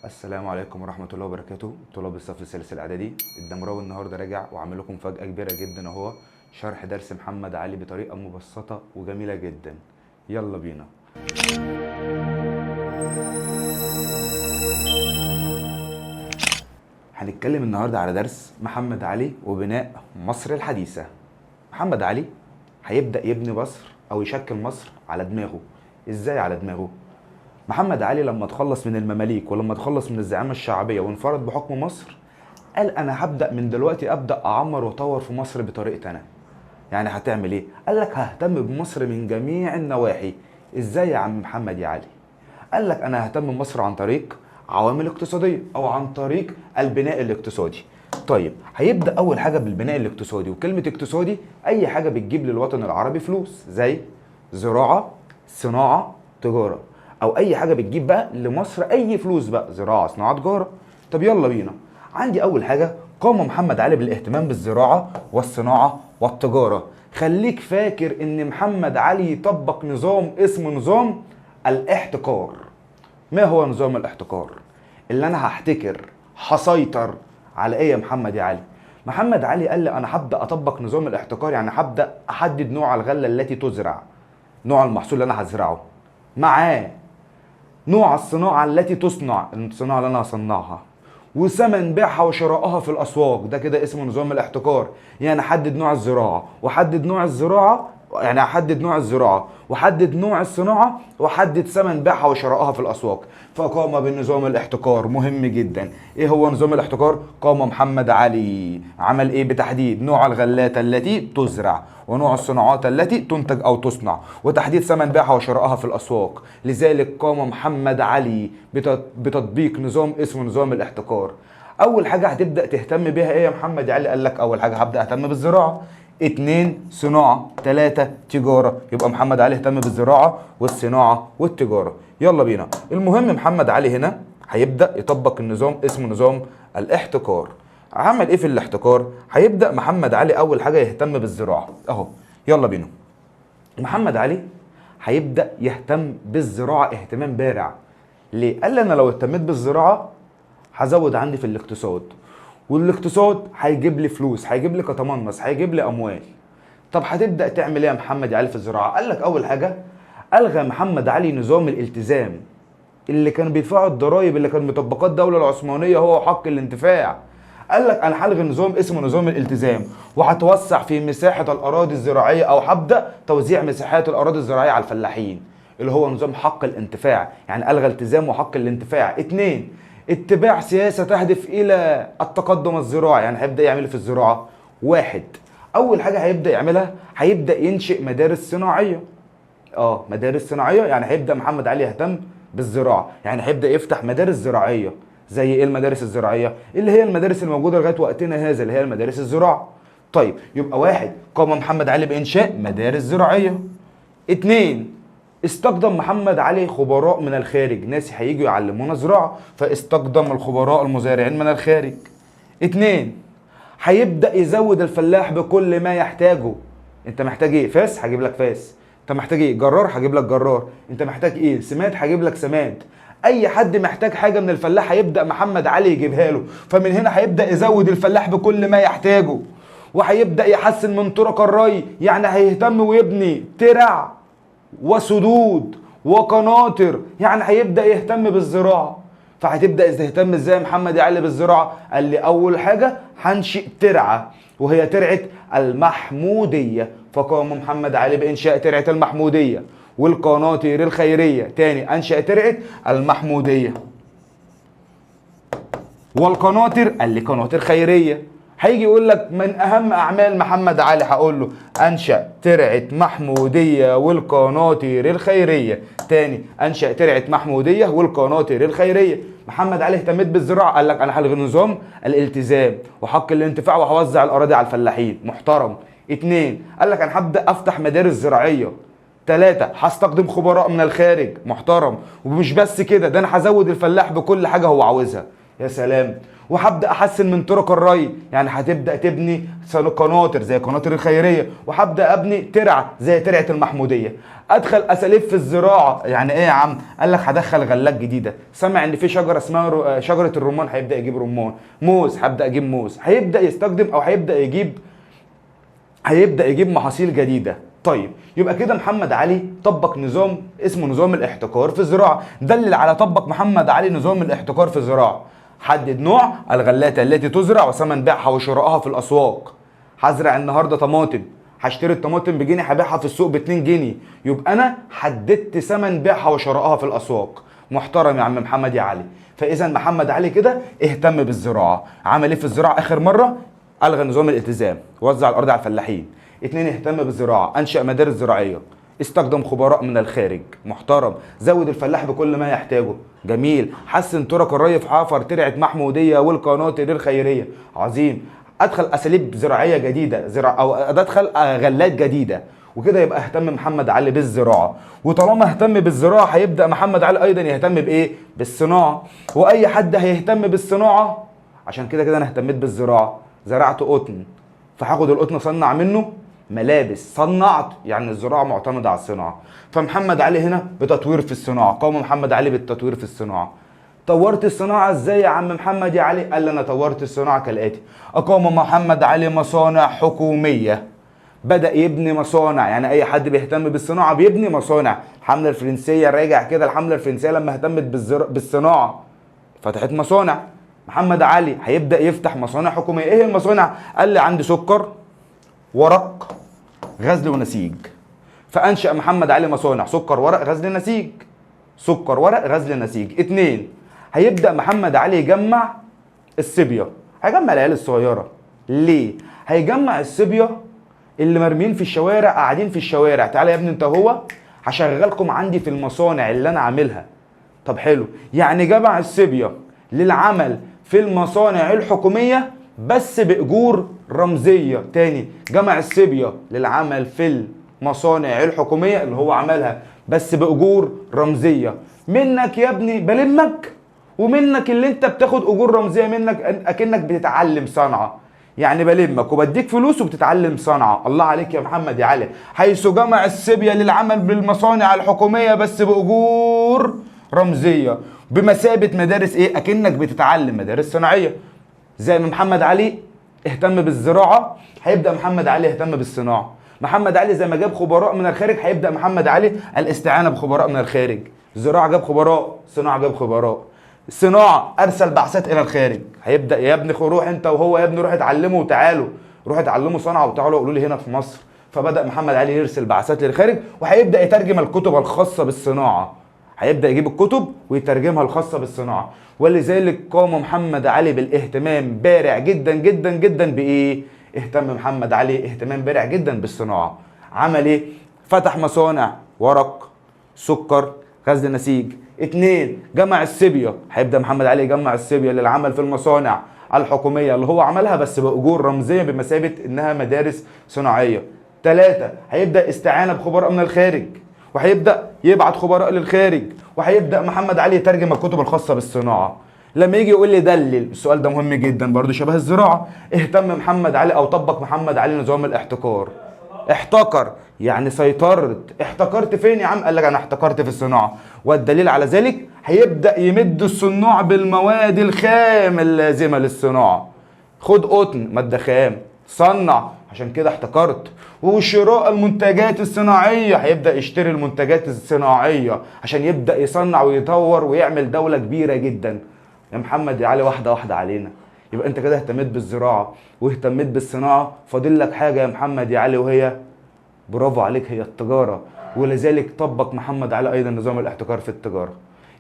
السلام عليكم ورحمة الله وبركاته. طلاب الصف الثالث الإعدادي، الدمراوي النهاردة راجع وعامل لكم مفاجأة كبيرة جدا، أهو شرح درس محمد علي بطريقة مبسطة وجميلة جدا. يلا بينا. هنتكلم النهاردة على درس محمد علي وبناء مصر الحديثة. محمد علي هيبدأ يبني مصر أو يشكل مصر على دماغه. إزاي على دماغه؟ محمد علي لما تخلص من المماليك ولما تخلص من الزعامة الشعبية وانفرد بحكم مصر، قال أنا هبدأ من دلوقتي أبدأ أعمر وأطور في مصر بطريقتي أنا. يعني هتعمل إيه؟ قال لك ههتم بمصر من جميع النواحي. إزاي يا عم محمد يا علي؟ قال لك أنا ههتم بمصر عن طريق عوامل اقتصادية أو عن طريق البناء الاقتصادي. طيب هيبدأ أول حاجة بالبناء الاقتصادي، وكلمة اقتصادي أي حاجة بتجيب للوطن العربي فلوس، زي زراعة، صناعة، تجارة، او اي حاجة بتجيب بقى لمصر اي فلوس بقى، زراعة، صناعة، تجارة. طب يلا بينا. عندي اول حاجة، قام محمد علي بالاهتمام بالزراعة والصناعة والتجارة. خليك فاكر ان محمد علي طبق نظام اسمه نظام الاحتكار. ما هو نظام الاحتكار؟ اللي انا هحتكر، هسيطر على ايه يا محمد يا علي؟ محمد علي قال لي انا هبدا اطبق نظام الاحتكار، يعني هبدا احدد نوع الغلة التي تزرع، نوع المحصول اللي انا هزرعه، معاه نوع الصناعة التي تصنع، الصناعة اللي أنا هصنعها، وثمن بيعها وشرائها في الأسواق. ده كده اسمه نظام الاحتكار. يعني حدد نوع الزراعة، وحدد نوع الزراعة، يعني أحدد نوع الزراعة وحدد نوع الصناعة وحدد ثمن بيعها وشرائها في الأسواق. فقام بالنظام الاحتكار. مهم جدا. إيه هو نظام الاحتكار؟ قام محمد علي عمل إيه؟ بتحديد نوع الغلات التي تزرع ونوع الصناعات التي تنتج أو تصنع وتحديد ثمن بيعها وشرائها في الأسواق. لذلك قام محمد علي بتطبيق نظام اسمه نظام الاحتكار. أول حاجة هتبدأ تهتم بيها إيه يا محمد علي؟ قال لك أول حاجة هبدأ أهتم بالزراعة، 2 صناعة، 3 تجارة. يبقى محمد علي اهتم بالزراعة والصناعة والتجارة. يلا بينا. المهم محمد علي هنا هيبدأ يطبق النظام اسمه نظام الاحتكار. عمل ايه في الاحتكار؟ هيبدأ محمد علي اول حاجة يهتم بالزراعة اهو. يلا بينا. محمد علي هيبدأ يهتم بالزراعة اهتمام بارع. ليه؟ قال لي انا لو اهتميت بالزراعة هزود عندي في الاقتصاد، والاقتصاد هيجيب لي فلوس، هيجيب لي كتمنص، هيجيب لي اموال. طب هتبدا تعمل ايه يا محمد علي في الزراعة؟ قال لك اول حاجة الغى محمد علي نظام الالتزام اللي كانوا بيدفعوا الضرايب اللي كان مطبقات الدولة العثمانية هو حق الانتفاع. قال لك انا هلغي نظام اسمه نظام الالتزام، وهتوسع في مساحة الاراضي الزراعية، او هبدا توزيع مساحات الاراضي الزراعية على الفلاحين، اللي هو نظام حق الانتفاع. يعني الغى التزام وحق الانتفاع. 2 اتباع سياسة تهدف إلى التقدم الزراعي. يعني هيبدأ يعمل في الزراعة. 1 أول حاجة هيبدأ يعملها، هيبدأ ينشئ مدارس صناعية. مدارس صناعية، يعني هيبدأ محمد علي يهتم بالزراعة، يعني هيبدأ يفتح مدارس زراعية. زي إيه المدارس الزراعية؟ اللي هي المدارس الموجودة لغاية وقتنا هذا، اللي هي المدارس الزراعة. طيب يبقى 1 قام محمد علي بإنشاء مدارس زراعية. 2 استقدم محمد علي خبراء من الخارج، ناس هيجوا يعلمونا زراعة، فاستقدم الخبراء المزارعين من الخارج. 2 هيبدأ يزود الفلاح بكل ما يحتاجه. انت محتاج ايه؟ فاس، هجيب لك فاس. انت محتاج ايه؟ جرار، هجيب لك جرار. انت محتاج ايه؟ سماد، هجيب لك سماد. اي حد محتاج حاجة من الفلاح هيبدأ محمد علي يجيبها له. فمن هنا هيبدأ يزود الفلاح بكل ما يحتاجه، وهيبدأ يحسن من طرق الري، يعني هيهتم ويبني ترع وسدود وقناطر، يعني هيبدأ يهتم بالزراعة. فهتبدأ تهتم ازاي محمد علي بالزراعة؟ قال لي أول حاجة هنشئ ترعة، وهي ترعة المحمودية. فقام محمد علي بإنشاء ترعة المحمودية والقناطر الخيرية. تاني أنشأ ترعة المحمودية والقناطر، قال لي قناطر خيرية. هيجي يقول لك من اهم اعمال محمد علي، هقول له انشا ترعه محموديه والقناطر الخيرية. تاني انشا ترعه محموديه والقناطر الخيرية. محمد علي اهتمت بالزراعة، قال لك انا هلغي نظام الالتزام وحق الانتفاع وهوزع الاراضي على الفلاحين. محترم. 2 قال لك انا هبدا افتح مدارس زراعية. 3 هستخدم خبراء من الخارج. محترم. ومش بس كده، ده انا هزود الفلاح بكل حاجة هو عاوزها. يا سلام. وهبدا احسن من طرق الري، يعني هتبدا تبني قناطر زي قناطر الخيرية، وهبدا ابني ترع زي ترعه المحموديه. ادخل اساليب في الزراعة، يعني ايه يا عم؟ قال لك هدخل غلات جديدة، سمع ان في شجرة اسمها شجرة الرمان، هيبدا يجيب رمان، موز هبدا اجيب موز، هيبدا يستخدم او هيبدا يجيب محاصيل جديدة. طيب يبقى كده محمد علي طبق نظام اسمه نظام الاحتكار في الزراعة. دلل على طبق محمد علي نظام الاحتكار في الزراعة. حدد نوع الغلات التي تزرع وثمن بيعها وشرائها في الاسواق. هزرع النهارده طماطم، هشتري الطماطم بجنيه، هبيعها في السوق ب2 جنيه، يبقى انا حددت ثمن بيعها وشرائها في الاسواق. محترم يا عم محمد يا علي. فاذا محمد علي كده اهتم بالزراعة. عمل ايه في الزراعة اخر مرة؟ الغى نظام الالتزام، وزع الارض على الفلاحين. 2 اهتم بالزراعة، انشأ مدارس زراعية، استخدم خبراء من الخارج، محترم، زود الفلاح بكل ما يحتاجه، جميل، حسن طرق الري في حفر ترعه محموديه والقناطر الخيرية، عظيم، ادخل اساليب زراعية جديدة، او ادخل غلات جديدة. وكده يبقى اهتم محمد علي بالزراعة. وطالما اهتم بالزراعة هيبدا محمد علي ايضا يهتم بايه؟ بالصناعة. واي حد هيهتم بالصناعة، عشان كده كده انا اهتميت بالزراعة، زرعت قطن، فهاخد القطن اصنع منه ملابس، صنعت، يعني الزراعة معتمدة على الصناعة. فمحمد علي هنا بتطوير في الصناعة، قام محمد علي بالتطوير في الصناعة. طورت الصناعة ازاي يا عم محمد يا علي؟ قال لي انا طورت الصناعة كالاتي: اقام محمد علي مصانع حكومية، بدا يبني مصانع، يعني اي حد بيهتم بالصناعة بيبني مصانع. الحملة الفرنسية، راجع كده الحملة الفرنسية لما اهتمت بالصناعة فتحت مصانع. محمد علي هيبدا يفتح مصانع حكومية. ايه المصانع؟ قال لي عندي سكر، ورق، غزل ونسيج. فانشا محمد علي مصانع سكر، ورق، غزل، نسيج. سكر، ورق، غزل، نسيج. 2 هيبدا محمد علي يجمع الصبية، هيجمع العيال الصغيرة. ليه؟ هيجمع الصبية اللي مرميين في الشوارع، قاعدين في الشوارع، تعالى يا ابني انت هو، هشغلكم عندي في المصانع اللي انا عاملها. طب حلو، يعني جمع الصبية للعمل في المصانع الحكومية بس باجور رمزية. تاني، جمع الصبية للعمل في المصانع الحكومية اللي هو عملها بس باجور رمزية. منك يا ابني بلمك، ومنك اللي انت بتاخد اجور رمزية منك اكنك بتتعلم صنعه، يعني بلمك وبديك فلوس وبتتعلم صنعه. الله عليك يا محمد يا علي. حيث جمع الصبية للعمل بالمصانع الحكومية بس باجور رمزية بمثابة مدارس ايه؟ اكنك بتتعلم مدارس صناعية. زي ما محمد علي اهتم بالزراعة، هيبدا محمد علي يهتم بالصناعة. محمد علي زي ما جاب خبراء من الخارج، هيبدا محمد علي الاستعانة بخبراء من الخارج. زراعة جاب خبراء، صناعة جاب خبراء. صناعة ارسل بعثات الى الخارج، هيبدا يا ابني روح انت وهو يا ابني روح اتعلموا وتعالوا، روح اتعلموا صنعه وتعالوا قولوا لي هنا في مصر. فبدا محمد علي يرسل بعثات للخارج، وهيبدا يترجم الكتب الخاصة بالصناعة، هيبدا يجيب الكتب ويترجمها الخاصة بالصناعة. ولذلك قام محمد علي بالاهتمام بارع جدا جدا جدا بايه؟ اهتم محمد علي اهتمام بارع جدا بالصناعة. عمل ايه؟ فتح مصانع ورق، سكر، غزل، نسيج. 2 جمع الصبية، هيبدا محمد علي يجمع الصبية للعمل في المصانع الحكومية اللي هو عملها بس باجور رمزية بمثابة انها مدارس صناعية. 3 هيبدا استعانه بخبراء من الخارج، وهيبدا يبعت خبراء للخارج، وهيبدا محمد علي يترجم الكتب الخاصة بالصناعة. لما يجي يقول لي دلل، السؤال ده مهم جدا برضو شبه الزراعة. اهتم محمد علي او طبق محمد علي نظام الاحتكار. احتكر يعني سيطرت. احتكرت فين يا عم؟ قال لك انا احتكرت في الصناعة. والدليل على ذلك هيبدا يمد الصناع بالمواد الخام اللازمة للصناعة. خد قطن، مادة خام، صنع، عشان كده احتكرت. وشراء المنتجات الصناعية، هيبدا يشتري المنتجات الصناعية عشان يبدا يصنع ويطور ويعمل دولة كبيرة جدا. يا محمد يا علي واحدة واحدة علينا. يبقى انت كده اهتميت بالزراعة واهتميت بالصناعة، فاضل لك حاجة يا محمد يا علي، وهي برافو عليك، هي التجارة. ولذلك طبق محمد علي ايضا نظام الاحتكار في التجارة.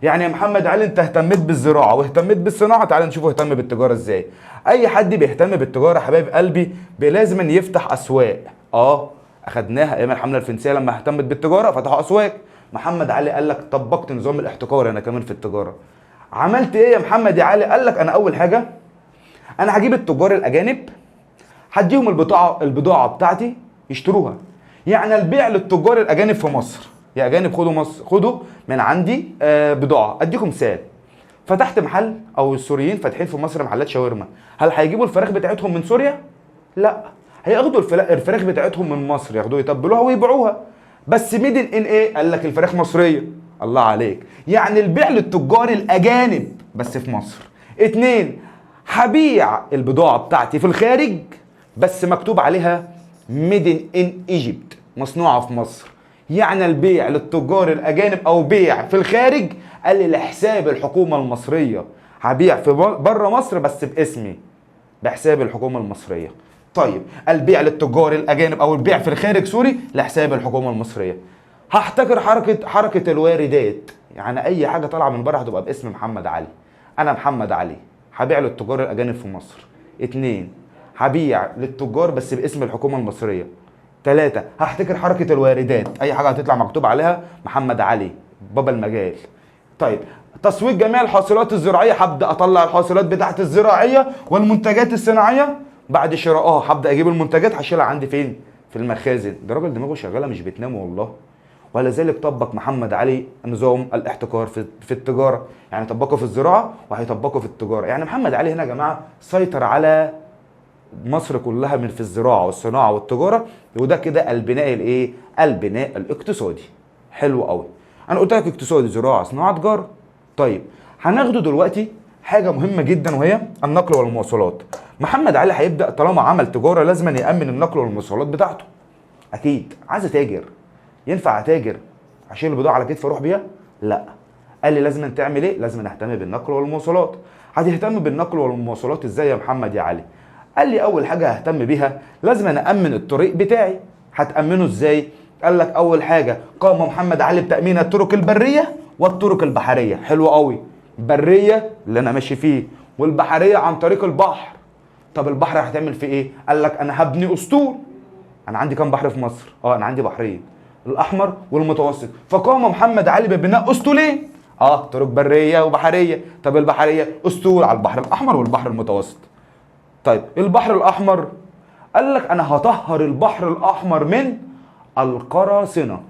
يعني يا محمد علي انت اهتميت بالزراعة واهتميت بالصناعة، تعال نشوف اهتم بالتجارة ازاي. اي حد بيهتم بالتجارة حبايب قلبي لازم يفتح اسواق. اخدناها ايام الحملة الفرنسية لما اهتمت بالتجارة فتحوا اسواق. محمد علي قال لك طبقت نظام الاحتكار انا كمان في التجارة. عملت ايه يا محمد يا علي؟ قال لك انا اول حاجة انا هجيب التجار الاجانب، هديهم البضاعة بتاعتي يشتروها. يعني البيع للتجار الاجانب في مصر، يا اجانب خدوا مصر، خدوا من عندي بضاعة. اديكم مثال، فتحت محل، او السوريين فاتحين في مصر محلات شاورما، هل هيجيبوا الفراخ بتاعتهم من سوريا؟ لا، هياخدوا الفراخ بتاعتهم من مصر، ياخدوها يتبلوها ويبيعوها، بس made in ايه؟ قال لك الفراخ مصرية. الله عليك، يعني البيع للتجار الاجانب بس في مصر. 2، هبيع البضاعة بتاعتي في الخارج بس مكتوب عليها made in Egypt، مصنوعة في مصر. يعني البيع للتجار الاجانب او بيع في الخارج قال لي لحساب الحكومة المصرية، هبيع في بره مصر بس باسمي، بحساب الحكومة المصرية. طيب البيع للتجار الاجانب او البيع في الخارج sorry لحساب الحكومة المصرية. هحتكر حركة الواردات، يعني اي حاجة طالعه من بره هتبقى باسم محمد علي. انا محمد علي هبيع للتجار الاجانب في مصر. 2، هبيع للتجار بس باسم الحكومة المصرية. 3، هحتكر حركة الواردات، اي حاجة هتطلع مكتوب عليها محمد علي بابا المجال. طيب تسويق جميع الحاصلات الزراعية، هبدا اطلع الحاصلات بتاعت الزراعية والمنتجات الصناعية بعد شرائها، هبدا اجيب المنتجات هشيلها عندي فين؟ في المخازن. ده راجل دماغه شغالة مش بتنام والله. ولذلك طبق محمد علي نظام الاحتكار في التجارة، يعني طبقه في الزراعة وهيطبقه في التجارة. يعني محمد علي هنا يا جماعة سيطر على مصر كلها من في الزراعة والصناعة والتجارة، وده كده البناء الايه؟ البناء الاقتصادي. حلو قوي. انا قلت لك اقتصادي، زراعة، صناعة، تجارة. طيب هناخده دلوقتي حاجة مهمة جدا وهي النقل والمواصلات. محمد علي هيبدا طالما عمل تجارة لازم يامن النقل والمواصلات بتاعته. اكيد عايز اتاجر، ينفع اتاجر عشان البضاعة على كتفي اروح بيها؟ لا. قال لي لازم تعمل ايه؟ لازم اهتم بالنقل والمواصلات. هتهتم بالنقل والمواصلات ازاي يا محمد يا علي؟ قال لي اول حاجة ههتم بيها لازم انا امن الطريق بتاعي. هتامنه ازاي؟ قال لك اول حاجة قام محمد علي بتامين الطرق البرية والطرق البحرية. حلو قوي، برية اللي انا ماشي فيه والبحرية عن طريق البحر. طب البحر هتعمل فيه ايه؟ قال لك انا هبني اسطول. انا عندي كام بحر في مصر؟ انا عندي بحرين، الاحمر والمتوسط. فقام محمد علي ببناء اسطولين، طرق برية وبحريه. طب البحرية اسطول على البحر الاحمر والبحر المتوسط. طيب البحر الاحمر قال لك انا هطهر البحر الاحمر من القراصنة.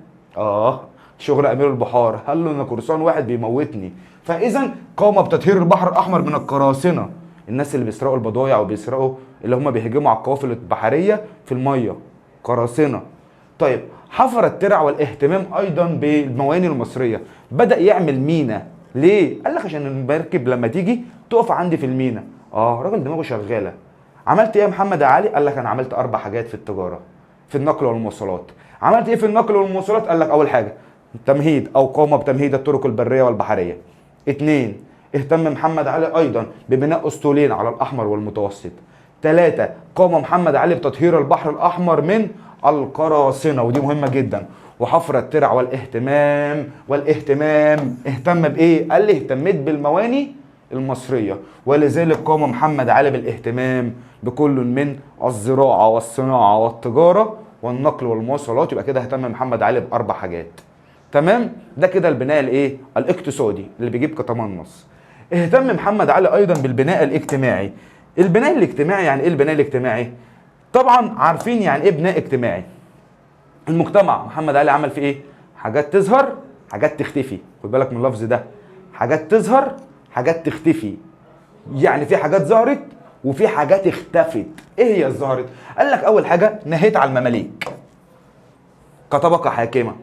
شغل امير البحار، قال له ان قرصان واحد بيموتني، فاذا قام بتطهير البحر الاحمر من القراصنة، الناس اللي بيسرقوا البضايع وبيسرقوا اللي هم بيهجموا على القوافل البحرية في المية، قراصنة. طيب حفر الترع والاهتمام ايضا بالمواني المصرية، بدا يعمل مينا. ليه؟ قال لك عشان المركب لما تيجي تقف عندي في المينا. راجل دماغه شغالة. عملت ايه يا محمد علي؟ قال لك انا عملت 4 حاجات في التجارة، في النقل والمواصلات. عملت ايه في النقل والمواصلات؟ قال لك اول حاجة تمهيد او قام بتمهيد الطرق البرية والبحرية. 2، اهتم محمد علي ايضا ببناء اسطولين على الاحمر والمتوسط. 3، قام محمد علي بتطهير البحر الاحمر من القراصنة، ودي مهمة جدا. وحفر الترع والاهتمام، اهتم بايه؟ قال لي اهتميت بالمواني المصرية. ولذلك قام محمد علي بالاهتمام بكل من الزراعة والصناعة والتجارة والنقل والمواصلات. يبقى كده اهتم محمد علي ب4 حاجات. تمام؟ ده كده البناء الايه؟ الاقتصادي اللي بيجيب كتمان نص. اهتم محمد علي ايضا بالبناء الاجتماعي. البناء الاجتماعي يعني ايه البناء الاجتماعي؟ طبعا عارفين يعني ايه بناء اجتماعي. المجتمع محمد علي عمل فيه ايه؟ حاجات تظهر، حاجات تختفي. خد بالك من اللفظ ده، حاجات تظهر، حاجات تختفي. يعني في حاجات ظهرت وفي حاجات اختفت. ايه هي الظهرت؟ قال لك اول حاجة نهيت على المماليك كطبقه حاكمه.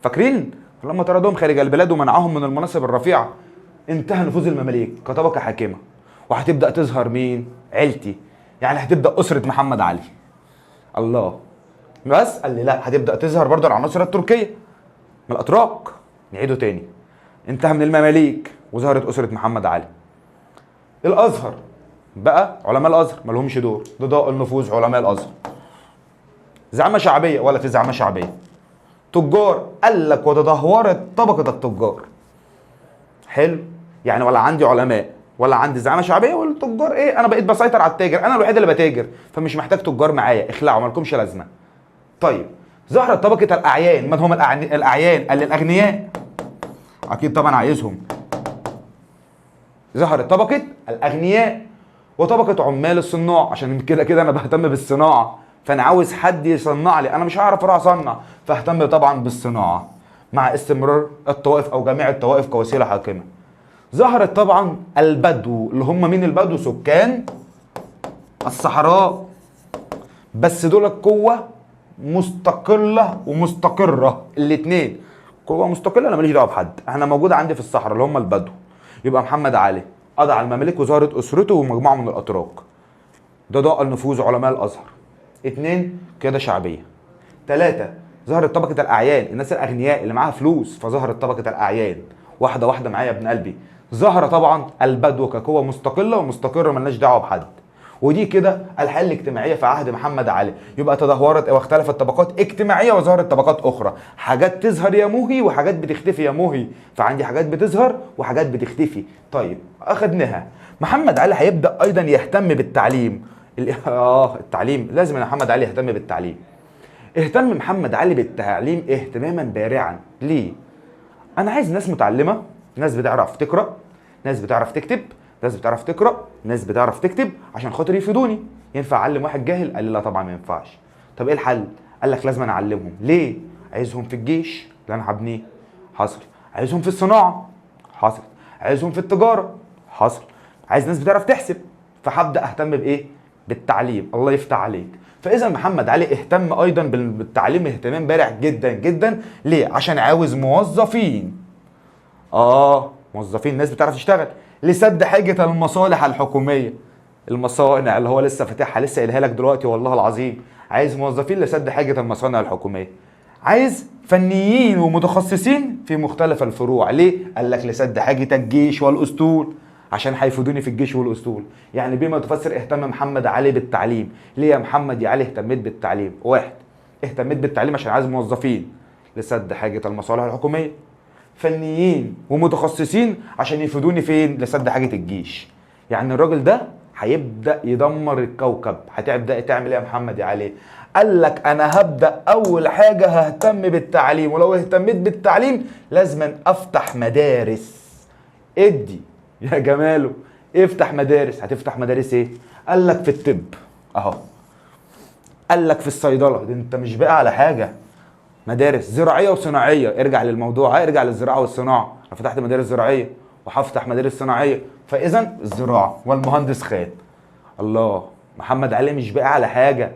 فاكرين لما طردهم خارج البلاد ومنعهم من المناصب الرفيعة؟ انتهى نفوذ المماليك كطبقه حاكمه. وهتبدا تظهر مين؟ عيلتي. يعني هتبدا اسره محمد علي. الله، بس قال لي لا، هتبدا تظهر برضه العناصر التركية من الاتراك. نعيده تاني، انتهى من المماليك وظهرت اسره محمد علي. الازهر بقى، علماء الازهر ما لهمش دور، ضداء النفوذ علماء الازهر. زعامه شعبية ولا في زعامه شعبية. تجار، قال لك وتدهورت طبقه التجار. حلو، يعني ولا عندي علماء ولا عندي زعامه شعبية، والتجار ايه؟ انا بقيت بسيطر على التاجر، انا الوحيد اللي بتاجر، فمش محتاج تجار معايا، اخلعوا مالكمش لازمه. طيب ظهرت طبقه الاعيان. من هم الاعيان؟ قال الاغنياء، اكيد طبعا عايزهم. ظهرت طبقه الاغنياء وطبقه عمال الصناع، عشان كده كده انا بهتم بالصناعة، فانا عاوز حد يصنع لي، انا مش هعرف اروح اصنع، فاهتم طبعا بالصناعة مع استمرار الطوائف او جميع الطوائف كوسيلة حاكمه. ظهرت طبعا البدو، اللي هم مين البدو؟ سكان الصحراء، بس دول قوة مستقلة ومستقرة الاثنين. قوة مستقلة، انا ماليش دعوة بحد، احنا موجود عندي في الصحراء اللي هم البدو. يبقى محمد علي قضى على المماليك وظهرت اسرته ومجموعة من الاتراك. ده ضاء النفوذ علماء الازهر. 2 قيادة شعبية. 3 ظهرت طبقة الاعيان، الناس الاغنياء اللي معاها فلوس، فظهرت طبقة الاعيان. واحدة واحدة معايا يا ابن قلبي. ظهر طبعا البدو كقوة مستقلة ومستقرة، ملناش دعوة بحد. ودي كده الحالة الاجتماعية في عهد محمد علي. يبقى تدهورت واختلفت طبقات اجتماعية وظهرت طبقات أخرى. حاجات تظهر يا موهي وحاجات بتختفي يا موهي، فعندي حاجات بتظهر وحاجات بتختفي. طيب أخدناها. محمد علي هيبدأ أيضا يهتم بالتعليم. التعليم لازم يا محمد علي يهتم بالتعليم. اهتم محمد علي بالتعليم اهتماما بارعا. ليه؟ أنا عايز ناس متعلمة، ناس بتعرف تقرأ، ناس بتعرف تكتب، ناس بتعرف تقرا، ناس بتعرف تكتب، عشان خاطر يفيدوني. ينفع اعلم واحد جاهل؟ قال لي لا طبعا ما ينفعش. طب ايه الحل؟ قال لك لازم انا اعلمهم. ليه؟ عايزهم في الجيش اللي انا هبنيه، حصل. عايزهم في الصناعة، حصل. عايزهم في التجارة، حصل. عايز ناس بتعرف تحسب، فهبدا اهتم بايه؟ بالتعليم. الله يفتح عليك. فاذا محمد علي اهتم ايضا بالتعليم اهتمام بارع جدا جدا. ليه؟ عشان عاوز موظفين. موظفين، ناس بتعرف تشتغل، لسد حاجة المصالح الحكومية، المصانع اللي هو لسه فاتحها، لسه قايلها لك دلوقتي والله العظيم. عايز موظفين لسد حاجة المصانع الحكومية، عايز فنيين ومتخصصين في مختلف الفروع. ليه؟ قال لك لسد حاجة الجيش والأسطول، عشان هيفيدوني في الجيش والأسطول. يعني بما تفسر اهتم محمد علي بالتعليم. ليه يا محمد يا علي اهتميت بالتعليم؟ واحد، اهتميت بالتعليم عشان عايز موظفين لسد حاجة المصالح الحكومية، فنيين ومتخصصين عشان يفيدوني فين؟ لسد حاجة الجيش. يعني الراجل ده هيبدأ يدمر الكوكب. هتبدأ تعمل ايه يا محمد يا علي؟ قال لك انا هبدأ اول حاجة ههتم بالتعليم، ولو اهتميت بالتعليم لازم افتح مدارس. ادي يا جماله، افتح مدارس. هتفتح مدارس ايه؟ قال لك في الطب اهو، قال لك في الصيدلة. ده انت مش باقي على حاجة. مدارس زراعية وصناعيه، ارجع للموضوع، ارجع للزراعة والصناعة. انا فتحت مدارس زراعية وهفتح مدارس صناعية، فاذا الزراعة والمهندس خان. الله، محمد علي مش باقي على حاجة.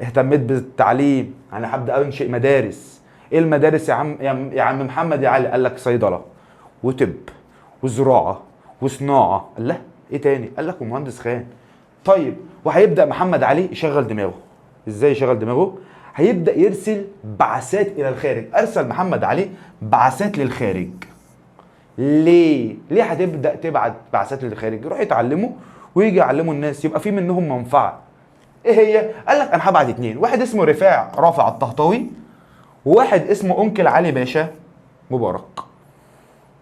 اهتميت بالتعليم، انا هبدا انشئ مدارس. ايه المدارس يا عم يا عم محمد يا علي؟ قال لك صيدلة وطب وزراعه وصناعة. قال له ايه تاني؟ قال لك ومهندس خان. طيب وهيبدا محمد علي يشغل دماغه. ازاي يشغل دماغه؟ هيبدأ يرسل بعثات إلى الخارج. أرسل محمد علي بعثات للخارج. ليه؟ ليه هتبدأ تبعت بعثات للخارج؟ يروحوا يتعلموا ويجي يعلموا الناس، يبقى في منهم منفعة. إيه هي؟ قال لك أنا هبعت 2، واحد اسمه رفاع رافع الطهطاوي، وواحد اسمه أنكل علي باشا مبارك.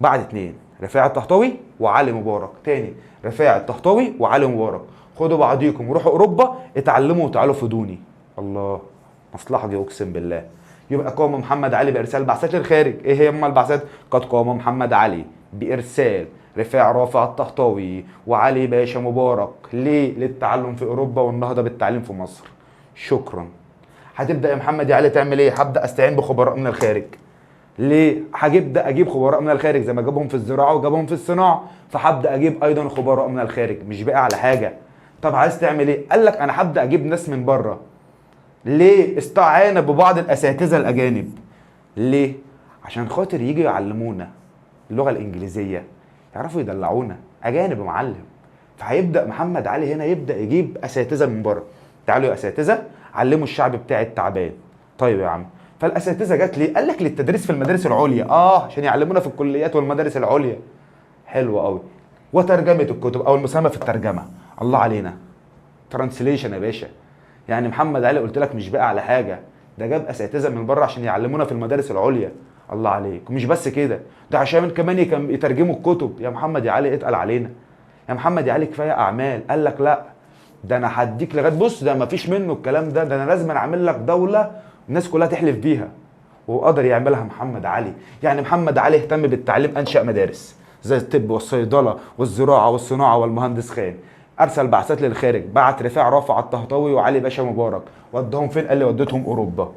بعد 2، رفاع الطهطاوي وعلي مبارك. تاني، رفاع الطهطاوي وعلي مبارك، خدوا بعضيكم وروحوا أوروبا اتعلموا وتعالوا فيدوني. الله، مصلحة دي اقسم بالله. يبقى قام محمد علي بارسال بعثات للخارج. ايه هي اما البعثات؟ قد قام محمد علي بارسال رفاع رافع الطهطاوي وعلي باشا مبارك. ليه؟ للتعلم في اوروبا والنهضه بالتعليم في مصر. شكرا. هتبدا يا محمد يا علي تعمل ايه؟ هبدا استعين بخبراء من الخارج. ليه؟ هبدا اجيب خبراء من الخارج زي ما جابهم في الزراعة وجابهم في الصناعة، فهبدا اجيب ايضا خبراء من الخارج. مش باقي على حاجة. طب عايز تعمل ايه؟ قال لك انا هبدا اجيب ناس من بره. ليه؟ استعان ببعض الاساتذة الاجانب. ليه؟ عشان خاطر يجوا يعلمونا اللغة الانجليزية، يعرفوا يدلعونا. اجانب يا معلم. فهيبدا محمد علي هنا يبدا يجيب اساتذة من بره. تعالوا يا اساتذة علموا الشعب بتاعي التعبان. طيب يا عم. فالاساتذه جت ليه؟ قال لك للتدريس في المدارس العليا. عشان يعلمونا في الكليات والمدارس العليا. حلو قوي. وترجمة الكتب او المساهمة في الترجمة. الله علينا، translation يا باشا. يعني محمد علي قلت لك مش باقي على حاجة، ده جاب اساتذة من بره عشان يعلمونا في المدارس العليا. الله عليك. ومش بس كده، ده عشان كمان يترجموا الكتب. يا محمد يا علي اتقل علينا يا محمد يا علي، كفاية اعمال. قال لك لا، ده انا هديك لغاية، بص ده ما فيش منه الكلام ده، ده انا لازم اعمل لك دولة الناس كلها تحلف بيها. وقدر يعملها محمد علي. يعني محمد علي اهتم بالتعليم، انشأ مدارس زي الطب والصيدله والزراعة والصناعة والمهندس خان. ارسل بعثات للخارج، بعت رفاع رافع الطهطاوي وعلي باشا مبارك. ودهم فين؟ قال لي وديتهم اوروبا.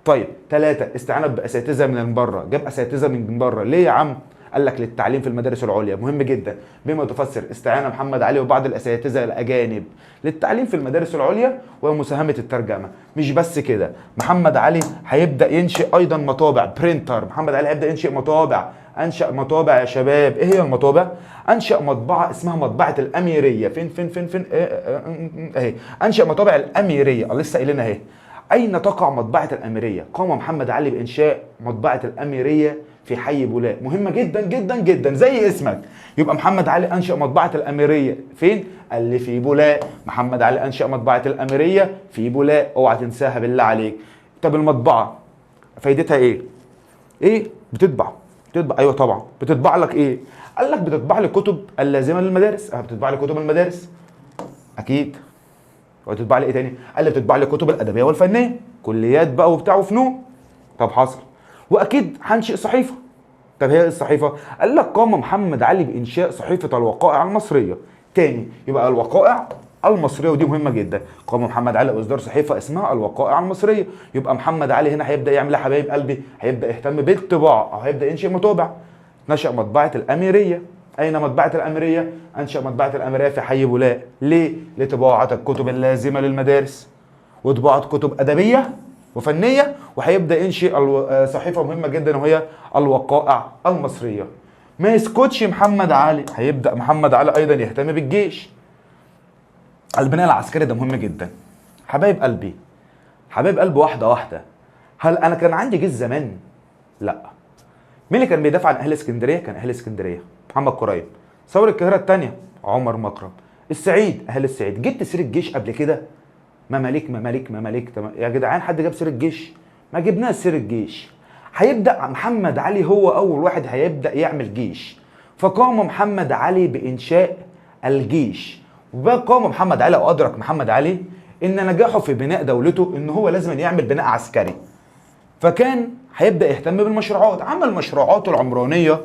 طيب 3، استعانة باساتذه من بره، جاب اساتذة من بره. ليه يا عم؟ قال لك للتعليم في المدارس العليا، مهم جدا. بما تفسر استعانه محمد علي وبعض الاساتذة الاجانب للتعليم في المدارس العليا ومساهمة الترجمة. مش بس كده، محمد علي هيبدا ينشئ ايضا مطابع، printer. محمد علي هيبدا ينشئ مطابع. انشا مطابع يا شباب. ايه هي المطابع؟ انشا مطبعة اسمها مطبعة الاميريه. فين فين فين فين؟ اهي، انشا مطابع الاميريه، لسه قايلينها اهي. اين تقع مطبعة الاميريه؟ قام محمد علي بانشاء مطبعة الاميريه في حي بولاق. مهمة جدا جدا جدا زي اسمك. يبقى محمد علي انشا مطبعة الاميريه فين؟ قال لي في بولاق. محمد علي انشا مطبعة الاميريه في بولاق، اوعى تنساها بالله عليك. طب المطبعة فايدتها ايه؟ ايه؟ بتطبع. بتطبع، ايوه طبعا. بتطبع لك ايه؟ قال لك بتطبع لي كتب اللازمة للمدارس. بتطبع لي كتب المدارس اكيد. وتطبع لي ايه تاني؟ قال لي بتطبع لي كتب الادبية والفنية، كليات بقى وبتاع وفنون. طب حصل. واكيد هنشئ صحيفة. طب هي ايه الصحيفة؟ قال لك قام محمد علي بانشاء صحيفة الوقائع المصرية. تاني، يبقى الوقائع المصرية، ودي مهمة جدا. قام محمد علي باصدار صحيفة اسمها الوقائع المصرية. يبقى محمد علي هنا هيبدا يعمل ايه يا حبايب قلبي؟ هيبدا يهتم بالطباعه، او هيبدا ينشئ مطابع. نشأ مطبعة الاميريه. اين مطبعة الاميريه؟ انشأ مطبعة الاميريه في حي بولاق. ليه؟ لطباعه الكتب اللازمة للمدارس، وطباعه كتب ادبية وفنيه. وهيبدا ينشئ صحيفة مهمة جدا وهي الوقائع المصرية. ما يسكتش محمد علي، هيبدا محمد علي ايضا يهتم بالجيش. البناء العسكري ده مهم جدا حبايب قلبي، حبايب قلبي. واحدة واحدة. هل انا كان عندي جيش زمان؟ لا. مين اللي كان بيدافع عن اهل اسكندرية؟ كان اهل اسكندرية محمد قريب. ثورة القاهرة الثانية عمر مكرم. السعيد، اهل السعيد. جبت سيره جيش قبل كده؟ مماليك مماليك مماليك. تمام يا جدعان، حد جاب سيره جيش؟ ما جبناش سيره جيش. هيبدا محمد علي هو اول واحد هيبدا يعمل جيش. فقام محمد علي بانشاء الجيش. وقام محمد علي، او ادرك محمد علي ان نجاحه في بناء دولته ان هو لازم يعمل بناء عسكري. فكان هيبدا يهتم بالمشروعات. عمل مشروعاته العمرانية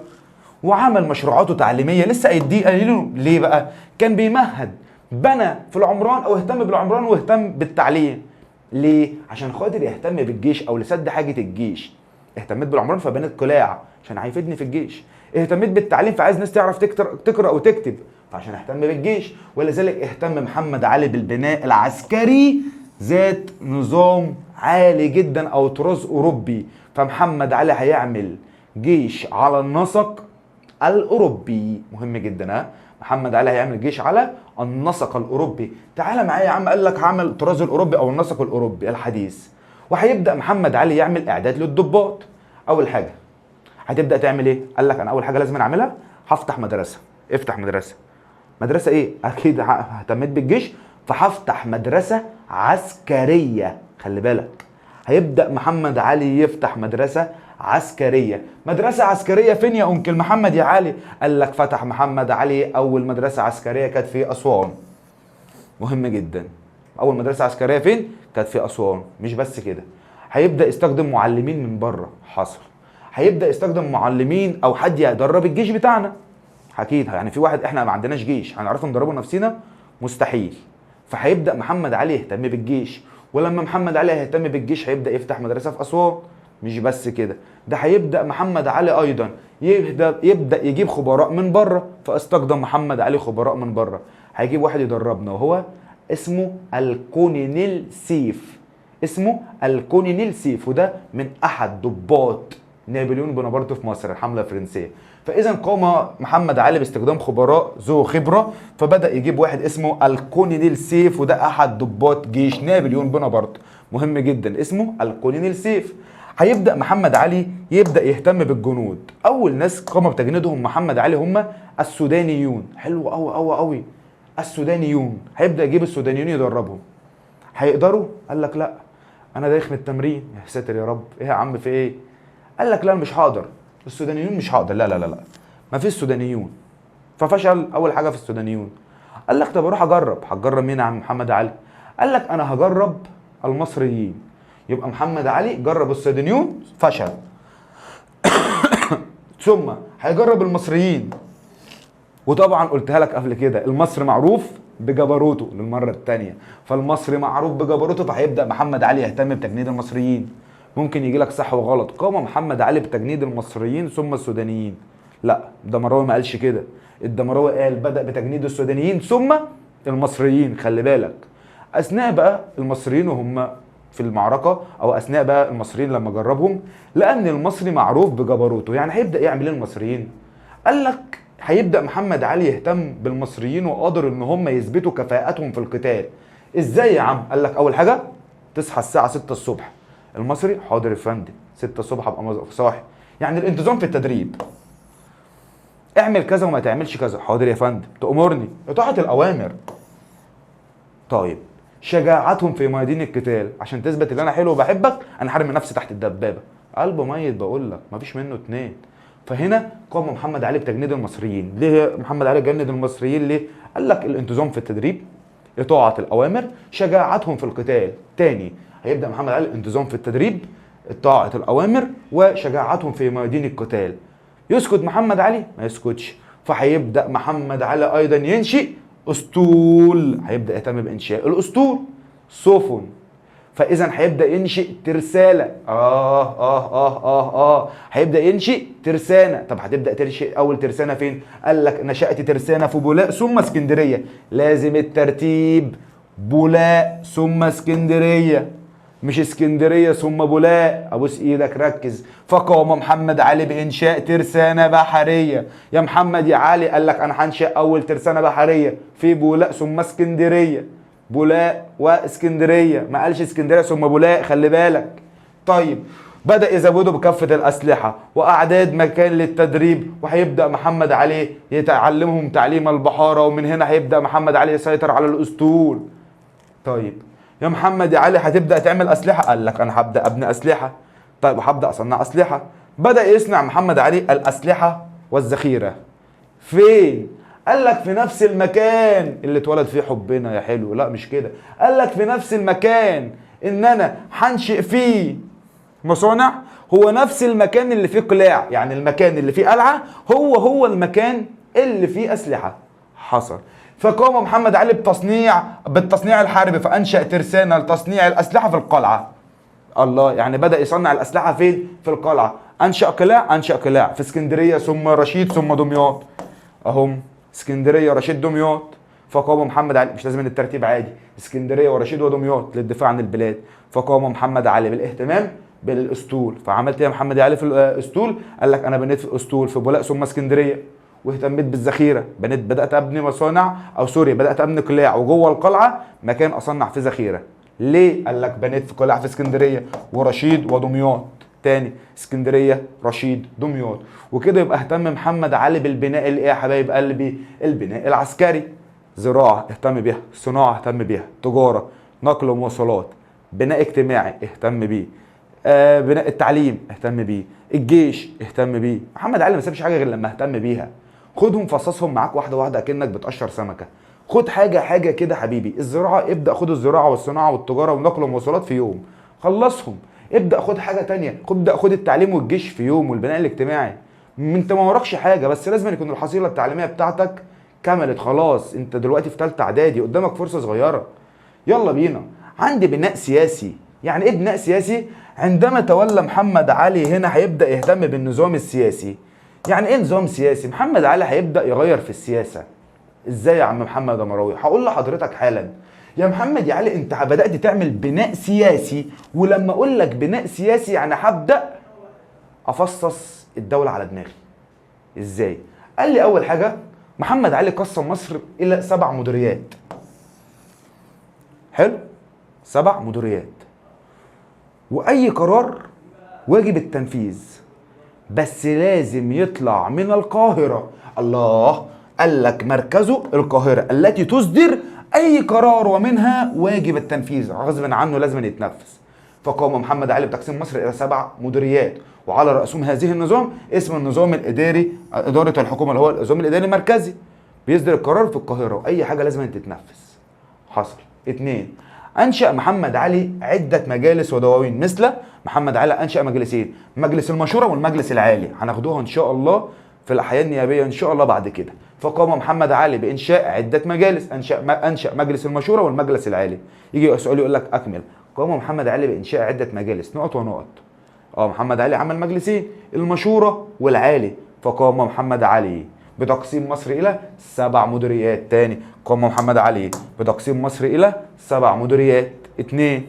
وعمل مشروعاته تعليمية. لسه قايلين ليه بقى؟ كان بيمهد، بنى في العمران او اهتم بالعمران واهتم بالتعليم. ليه؟ عشان خاطر يهتم بالجيش او لسد حاجة الجيش. اهتميت بالعمران فبنيت قلاع عشان هيفيدني في الجيش. اهتميت بالتعليم فعايز ناس تعرف تقرا وتكتب، فعشان اهتم بالجيش. ولذلك اهتم محمد علي بالبناء العسكري ذات نظام عالي جدا او طراز اوروبي. فمحمد علي هيعمل جيش على النسق الاوروبي. مهم جدا. ها، محمد علي هيعمل جيش على النسق الاوروبي. تعالى معايا يا عم، قال لك هعمل الطراز الاوروبي او النسق الاوروبي الحديث. وهيبدا محمد علي يعمل اعداد للضباط. اول حاجة هتبدا تعمل ايه؟ قال لك انا اول حاجة لازم اعملها هفتح مدرسه. افتح مدرسه. مدرسه ايه؟ اكيد اهتميت بالجيش فهفتح مدرسه عسكرية. خلي بالك، هيبدا محمد علي يفتح مدرسه عسكرية. مدرسه عسكرية فين يا انكل محمد يا علي؟ قال لك فتح محمد علي اول مدرسه عسكرية كانت في اسوان. مهم جدا، اول مدرسه عسكرية فين؟ كانت في اسوان. مش بس كده، هيبدا يستخدم معلمين من بره. حصل. هيبدا يستخدم معلمين او حد يدرب الجيش بتاعنا. اكيد يعني في واحد، احنا ما عندناش جيش هنعرف ندربه نفسنا؟ مستحيل. فهيبدا محمد علي يهتم بالجيش. ولما محمد علي هيهتم بالجيش هيبدا يفتح مدرسه في اسوان. مش بس كده، ده هيبدا محمد علي ايضا يبدا يجيب خبراء من بره. فاستخدم محمد علي خبراء من بره. هيجيب واحد يدربنا وهو اسمه الكولونيل سيف. اسمه الكولونيل سيف، وده من احد ضباط نابليون بونابرت في مصر الحملة الفرنسية. فاذا قام محمد علي باستخدام خبراء ذو خبره، فبدا يجيب واحد اسمه الكولونيل سيف، وده احد ضباط جيش نابليون بونابرت. مهم جدا، اسمه الكولونيل سيف. هيبدا محمد علي يبدا يهتم بالجنود. اول ناس قام بتجنيدهم محمد علي هم السودانيون. حلو قوي قوي قوي، السودانيون. هيبدا يجيب السودانيون يدربهم. هيقدروا؟ قال لك لا، انا دايخ من التمرين. يا ساتر يا رب، ايه يا عم في ايه؟ قال لك لا انا مش هقدر، السودانيون مش هقدر، لا لا لا لا، ما فيش سودانيون. ففشل اول حاجة في السودانيون. قال لك طب اروح اجرب. هتجرب مين يا عم محمد علي؟ قال لك انا هجرب المصريين. يبقى محمد علي جرب السودانيون فشل، ثم هيجرب المصريين. وطبعا قلتها لك قبل كده، المصري معروف بجبروته للمرة الثانية، فالمصري معروف بجبروته، فهيبدا محمد علي يهتم بتجنيد المصريين. ممكن يجي لك صح وغلط. قام محمد علي بتجنيد المصريين ثم السودانيين. لا، الدمراوي ما قالش كده. الدمراوي قال بدأ بتجنيد السودانيين ثم المصريين. خلي بالك اثناء بقى المصريين وهم في المعركة، او اثناء بقى المصريين لما جربهم، لان المصري معروف بجبروته. يعني هيبدأ يعمل ايه المصريين؟ قال لك هيبدأ محمد علي يهتم بالمصريين وقادر ان هم يثبتوا كفاءتهم في القتال. ازاي يا عم؟ قال لك اول حاجة تصحى الساعة 6 الصبح. المصري حاضر يا فندم، 6 الصبح ابقى صاحي. يعني الانتظام في التدريب، اعمل كذا وما تعملش كذا، حاضر يا فندم، تأمرني، اطاعة الأوامر. طيب شجاعتهم في ميادين القتال، عشان تثبت ان انا حلو وبحبك انا حارم نفسي تحت الدبابة، قلبه ميت بقول لك مفيش منه اتنين. فهنا قام محمد علي بتجنيد المصريين. ليه محمد علي جند المصريين ليه؟ قال لك الانتظام في التدريب، اطاعه الاوامر، شجاعتهم في القتال. تاني هيبدا محمد علي الانتظام في التدريب، اطاعه الاوامر، وشجاعتهم في ميادين القتال. يسكت محمد علي؟ ما يسكتش. فهيبدا محمد علي ايضا ينشئ اسطول، هيبدا يهتم بانشاء الاسطول، سفن. فاذا هيبدا ينشئ ترساله. هيبدا ينشئ ترسانه. طب هتبدا تنشئ اول ترسانه فين؟ قال لك نشات ترسانه في بولاق ثم اسكندرية. لازم الترتيب، بولاق ثم اسكندرية، مش اسكندرية ثم بولاق. ابوس ايدك ركز. فقام محمد علي بانشاء ترسانه بحرية. يا محمد يا علي، قال لك انا هنشئ اول ترسانه بحرية في بولاق ثم اسكندرية. بولاق واسكندريه، ما قالش اسكندرية ثم بولاق، خلي بالك. طيب بدأ يزودوا بكافة الأسلحة وأعداد مكان للتدريب، وهيبدأ محمد علي يتعلمهم تعليم البحارة، ومن هنا هيبدأ محمد علي يسيطر على الأسطول. طيب يا محمد يا علي هتبدأ تعمل أسلحة؟ قال لك أنا هبدأ أبني أسلحة. طيب وهبدأ أصنع أسلحة. بدأ يصنع محمد علي الأسلحة والذخيرة. فين؟ قال لك في نفس المكان اللي اتولد فيه حبنا يا حلو. لا مش كده، قال لك في نفس المكان ان انا هنشئ فيه مصانع، هو نفس المكان اللي فيه قلاع، يعني المكان اللي فيه قلعة هو هو المكان اللي فيه أسلحة. حصل. فقام محمد علي بالتصنيع الحربي، فأنشأ ترسانة لتصنيع الأسلحة في القلعة. الله، يعني بدأ يصنع الأسلحة فين؟ في القلعة. أنشأ قلاع، أنشأ قلاع في اسكندرية ثم رشيد ثم دمياط. أهم اسكندرية رشيد دمياط. فقام محمد علي، مش لازم الترتيب عادي، اسكندرية ورشيد ودمياط للدفاع عن البلاد. فقام محمد علي بالاهتمام بالاسطول. فعملت ايه يا محمد علي في الاسطول؟ قال لك انا بنيت في الاسطول في بولاق ثم اسكندرية، واهتميت بالذخيره، بنيت بدات ابني مصانع، او sorry بدات ابني قلاع، وجوه القلعة مكان اصنع فيه ذخيرة. ليه؟ قال لك بنيت في قلاع في اسكندرية ورشيد ودمياط. تاني اسكندرية رشيد دمياط. وكده يبقى اهتم محمد علي بالبناء الايه يا حبايب قلبي؟ البناء العسكري. زراعة اهتم بيها، صناعة اهتم بيها، تجارة، نقل ومواصلات، بناء اجتماعي اهتم بيه، بناء التعليم اهتم بيه، الجيش اهتم بيه. محمد علي ما سابش حاجة غير لما اهتم بيها. خدهم فصصهم معاك واحدة واحدة اكنك بتقشر سمكة. خد حاجة حاجة كده حبيبي. الزراعة ابدا خد الزراعة والصناعة والتجارة والنقل والمواصلات في يوم، خلصهم. ابدا خد حاجة تانية، ابدا خد التعليم والجيش في يوم والبناء الاجتماعي. انت ما وراكش حاجة، بس لازم يكون الحصيلة التعليمية بتاعتك كملت. خلاص انت دلوقتي في ثالثة اعدادي، قدامك فرصة صغيرة. يلا بينا. عندي بناء سياسي. يعني ايه بناء سياسي؟ عندما تولى محمد علي هنا هيبدا يهتم بالنظام السياسي. يعني ايه نظام سياسي؟ محمد علي هيبدا يغير في السياسة. ازاي يا عم محمد مراوي؟ هقول لحضرتك حالا. يا محمد يا علي انت بدات تعمل بناء سياسي، ولما اقول لك بناء سياسي يعني هبدا افصص الدولة على دماغي. ازاي؟ قال لي اول حاجة محمد علي قسم مصر الى 7 مديريات. حلو؟ 7 مديريات، واي قرار واجب التنفيذ، بس لازم يطلع من القاهرة. الله، قال لك مركزه القاهرة التي تصدر اي قرار ومنها واجب التنفيذ، غصب عنه لازم يتنفذ. فقام محمد علي بتقسيم مصر الى 7 مديريات، وعلى رأسهم هذه النظام اسم النظام الاداري، ادارة الحكومة اللي هو النظام الاداري المركزي، بيصدر القرار في القاهرة واي حاجة لازم تتنفذ. حصل. 2، انشأ محمد علي عده مجالس ودواوين، مثل محمد علي انشأ مجلسين، مجلس المشورة والمجلس العالي، هناخدوها ان شاء الله في الحياة النيابية ان شاء الله بعد كده. فقام محمد علي بانشاء عده مجالس، انشأ مجلس المشورة والمجلس العالي. يجي سؤال يقول لك اكمل، قام محمد علي بانشاء عده مجالس نقط ونقط. محمد علي عمل مجلسين، المشورة والعالي. فقام محمد علي بتقسيم مصر الى 7 مديريات. تاني، قام محمد علي بتقسيم مصر الى 7 مديريات. 2،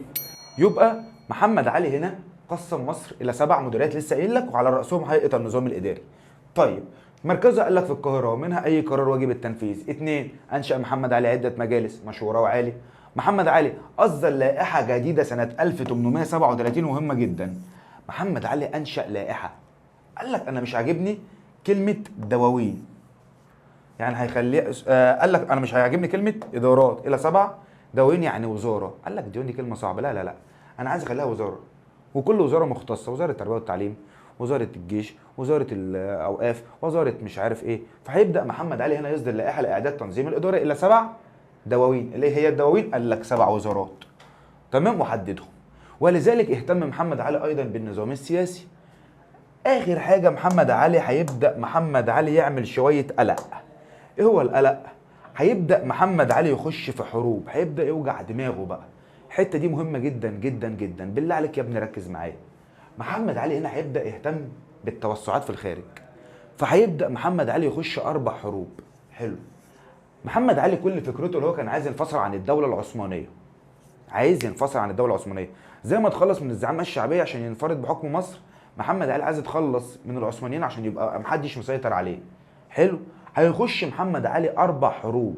يبقى محمد علي هنا قسم مصر الى 7 مديريات لسه قايل لك، وعلى راسهم هيئة النظام الاداري. طيب مركزها قال لك في القاهرة، ومنها اي قرار واجب التنفيذ. 2، انشا محمد علي عده مجالس مشورة وعالي. محمد علي اصدر لائحة جديدة سنة 1837 مهمة جدا. محمد علي انشا لائحة، قال لك انا مش عاجبني كلمة دواوين، يعني هيخليه قال لك انا مش هيعجبني كلمة ادارات الى 7 دواوين يعني وزارة. قال لك ديون دي كلمة صعبة، لا لا لا انا عايز اخليها وزارة، وكل وزارة مختصة، وزارة التربية والتعليم، وزارة الجيش، وزارة الاوقاف، وزارة مش عارف ايه. فهيبدا محمد علي هنا يصدر لائحة لاعداد تنظيم الادارة الى 7 دواوين. اللي هي الدواوين؟ قال لك 7 وزارات. تمام، وحددهم. ولذلك اهتم محمد علي ايضا بالنظام السياسي. اخر حاجة محمد علي هيبدا محمد علي يعمل شوية قلق. ايه هو القلق؟ هيبدا محمد علي يخش في حروب، هيبدا يوجع دماغه بقى. الحتة دي مهمة جدا جدا جدا، بالله عليك يا ابني ركز معايا. محمد علي هنا هيبدا يهتم بالتوسعات في الخارج، فهيبدا محمد علي يخش 4 حروب. حلو، محمد علي كل فكرته اللي هو كان عايز ينفصل عن الدولة العثمانية، عايز ينفصل عن الدولة العثمانية زي ما اتخلص من الزعامه الشعبية عشان ينفرد بحكم مصر. محمد علي عايز يتخلص من العثمانيين عشان يبقى محدش مسيطر عليه. حلو، هيخش محمد علي 4 حروب،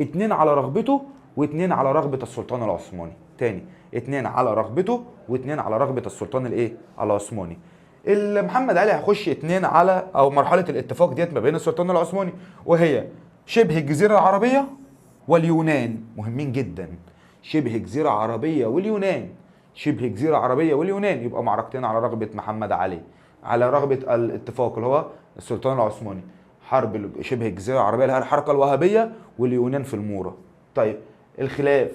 2 على رغبته و2 على رغبة السلطان العثماني. تاني، 2 على رغبته و2 على رغبة السلطان الايه؟ العثماني. اللي محمد علي هيخش 2 على او مرحلة الاتفاق ديت ما بين السلطان العثماني، وهي شبه الجزيرة العربية واليونان. مهمين جدا، شبه جزيرة عربية واليونان، شبه جزيرة عربية واليونان. يبقى معركتين على رغبة محمد علي، على رغبة الاتفاق اللي هو السلطان العثماني، حرب شبه الجزيرة العربية اللي هي الحركة الوهابية، واليونان في المورة. طيب الخلاف،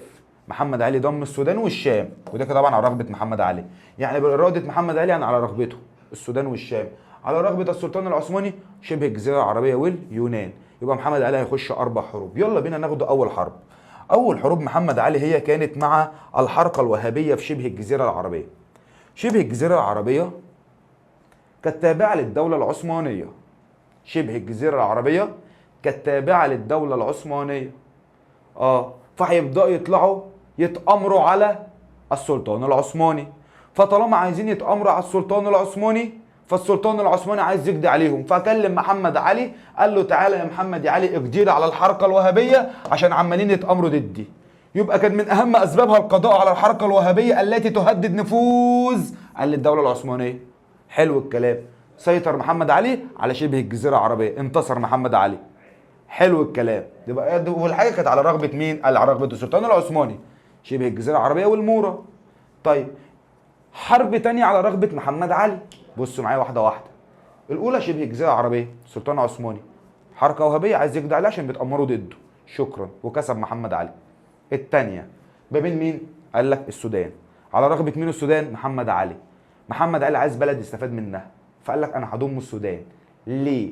محمد علي ضم السودان والشام، وده كده طبعا على رغبة محمد علي، يعني بإرادة محمد علي يعني على رغبته السودان والشام، على رغبة السلطان العثماني شبه الجزيرة العربية واليونان. يبقى محمد علي هيخش 4 حروب. يلا بينا ناخد أول حرب. أول حروب محمد علي هي كانت مع الحركة الوهابية في شبه الجزيرة العربية. شبه الجزيرة العربية كانت تابعة للدولة العثمانية. شبه الجزيرة العربية كانت تابعة للدولة العثمانية. فهيبدأوا يطلعوا يتأمروا على السلطان العثماني. فطالما عايزين يتأمروا على السلطان العثماني، فالسلطان العثماني عايز يقضي عليهم. فكلم محمد علي قال له تعالى يا محمد يا علي اقضي على الحركة الوهابية عشان عمالين يتأمروا ضدي. يبقى كان من أهم أسبابها القضاء على الحركة الوهابية التي تهدد نفوذ قال الدولة العثمانية. حلو الكلام. سيطر محمد علي على شبه الجزيرة العربية، انتصر محمد علي. حلو الكلام. يبقى والحاجة كانت على رغبة مين؟ قال على رغبة السلطان العثماني، شبه الجزيرة العربية والمورة. طيب حرب تانية على رغبة محمد علي، بصوا معايا واحدة واحدة. الأولى شبه الجزيرة العربية، سلطان عثماني، حركة وهابية عايز يقضي عليها عشان بيتأمروا ضده، شكرا، وكسب محمد علي. التانية ما بين مين؟ قال لك السودان. على رغبة مين السودان؟ محمد علي. محمد علي عايز بلد يستفاد منها، فقال لك أنا هضم السودان. ليه؟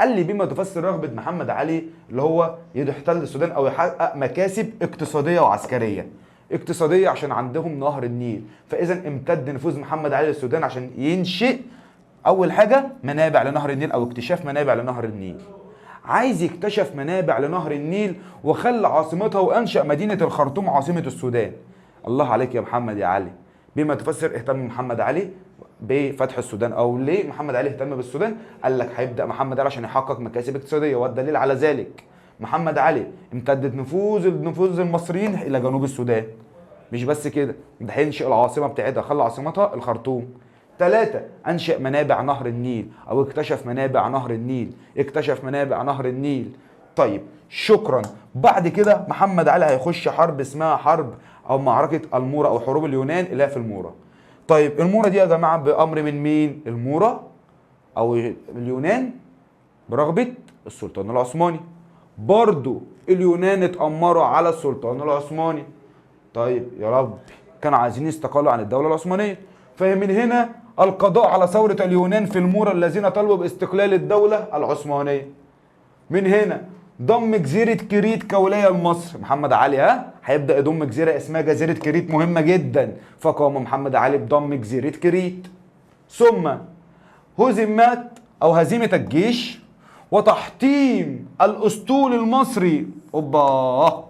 قال لي بما تفسر رغبة محمد علي اللي هو يحتل السودان أو يحقق مكاسب اقتصادية وعسكرية. اقتصادية عشان عندهم نهر النيل، فإذا امتد نفوذ محمد علي للسودان عشان ينشئ أول حاجة منابع لنهر النيل أو اكتشاف منابع لنهر النيل. عايز يكتشف منابع لنهر النيل وخلى عاصمتها وأنشأ مدينة الخرطوم عاصمة السودان. الله عليك يا محمد يا علي. بما تفسر اهتم محمد علي بفتح السودان، او ليه محمد علي اهتم بالسودان؟ قال لك هيبدا محمد علي عشان يحقق مكاسب اقتصادية، والدليل على ذلك محمد علي امتدت نفوذ المصريين الى جنوب السودان. مش بس كده، ده هينشئ العاصمة بتاعتها، خلى عاصمتها الخرطوم. 3 انشئ منابع نهر النيل او اكتشف منابع نهر النيل، اكتشف منابع نهر النيل. طيب شكرا. بعد كده محمد علي هيخش حرب اسمها حرب او معركة الموره او حروب اليونان اللي هي في الموره. طيب الموره دي يا جماعة بامر من مين؟ الموره او اليونان برغبه السلطان العثماني. برضو اليونان اتأمروا على السلطان العثماني. طيب يا رب، كانوا عايزين يستقلوا عن الدولة العثمانية، فمن هنا القضاء على ثورة اليونان في المورا الذين طالبوا باستقلال الدولة العثمانية. من هنا ضم جزيرة كريت كولاية لمصر. محمد علي هيبدأ يضم جزيرة اسمها جزيرة كريت، مهمة جدا، فقام محمد علي بضم جزيرة كريت. ثم هزمت او هزيمة الجيش وتحطيم الاسطول المصري. اوبا،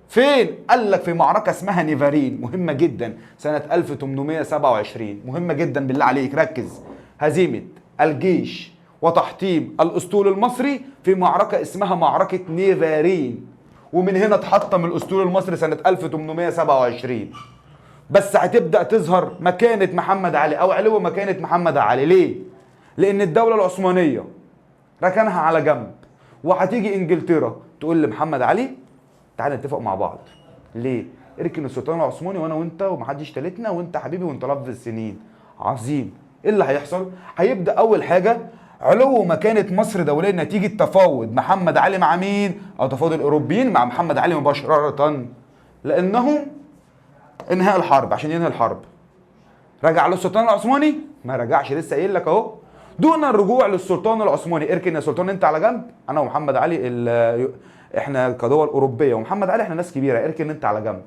فين؟ قال لك في معركة اسمها نيفارين، مهمة جدا، سنة 1827، مهمة جدا بالله عليك ركز. هزيمة الجيش وتحطيم الاسطول المصري في معركة اسمها معركة نيفارين، ومن هنا اتحطم الاسطول المصري سنة 1827. بس هتبدأ تظهر مكانة محمد علي او علو مكانة محمد علي. ليه؟ لان الدولة العثمانية ركنها على جنب، وهتيجي انجلترا تقول لمحمد علي تعالى نتفق مع بعض. ليه؟ اركن السلطان العثماني وانا وانت ومحدش تالتنا، وانت حبيبي وانت لفظ السنين. عظيم. ايه اللي هيحصل؟ هيبدأ اول حاجة علو مكانة مصر دوليا نتيجة تفاوض محمد علي مع مين؟ او تفاوض الاوروبيين مع محمد علي مباشرة، لانهم انهاء الحرب، عشان ينهي الحرب. رجع للسلطان العثماني؟ ما رجعش، لسه قايل لك اهو، دون الرجوع للسلطان العثماني. اركن يا سلطان انت على جنب، انا ومحمد علي احنا كدول اوروبية، ومحمد علي احنا ناس كبيرة، اركن انت على جنب.